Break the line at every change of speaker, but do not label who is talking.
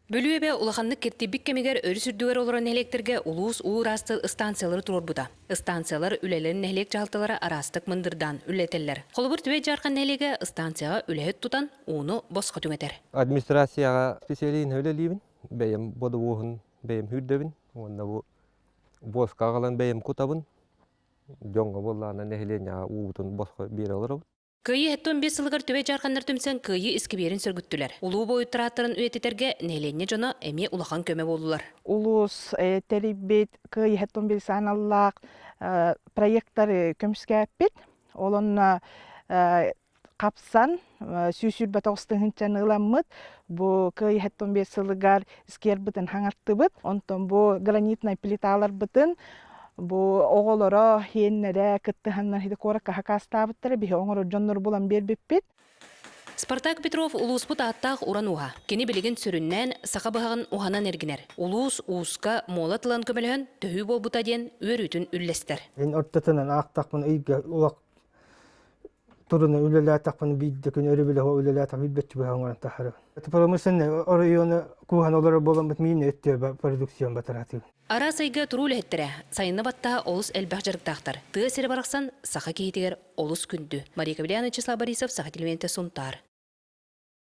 Бүлүү эбэ улаханнык киртийбит кэмигэр өрүс үрдүгэр олорор нэһилиэктэргэ улуус уу ыраастыыр ыстаансыйалары туруорбута. Ыстаансыйалар үлэлэрин нэһилиэк дьаһалталара араастык мындырдаан үлэлэтэллэр. Холобур, Түбэй Дьаархан нэһилиэгэ ыстаансыйаҕа үлэһит тутан, ууну босхо түҥэтэр.
Администрацияҕа специалиһын үлэлиибин, бэйэм бодобуоһун бэйэм сүүрдэбин уонна бу буоска аҕалан бэйэм кутабын. Дьоҥҥо буоллаҕына нэһилиэнньэҕэ уубутун босхо биэрэ олоробут.
Кыайыы 75 сылыгар Түбэй Дьаарханнар түмсэн Кыайыы искибиэрин сөргүттүлэр. Улуу буойуттар ааттарын үйэтитэргэ нэһилиэнньэ дьоно эмиэ улахан көмө буоллулар.
Улуус тэрийбит Кыайыы 75 аналлаах проекттары көмүскээппит. Ол онно хапсан 129 тыһыынчаны ыламмыт. Бу Кыайыы 75 сылыгар сквербытын хаҥаттыбыт. Онтон бу гранитнай плиталарбытын Бу оҕолоро, иэннэрэ кыттыһаннар ити куоракка хакаастаабыттара, биһи оҥорор дьоннору булан биэрбиппит.
Спартак Петров улууспут ааттаах уран ууһа. Кини билигин сүрүннээн саха быһаҕын уһанан эргинэр. Улуус ууска муола тылан көмөлөһөн төһүү буолбута диэн үөрүүтүн үллэстэр.
Мин ортотунан аахтахпын ыйга улах Туруна үлэлээтэхпинэ биирдэ күн өрөбүл үлэлээтэхпинэ билбэт чугаһа оҥорон таһаарабын. Промышленнай оройуону кууһан олорор буоламмыт миин өттүө продукциям батараатыыбын.
Араас ыйга туруу үлэһиттэрэ, сайынна баттаһа олус элбэх дьарыктаахтар. Тыа сирэ барахсан саха киһитигэр олус күндү. Мария Кавляна, Вячеслав Борисов, Саха телевидениетэ Сунтаар.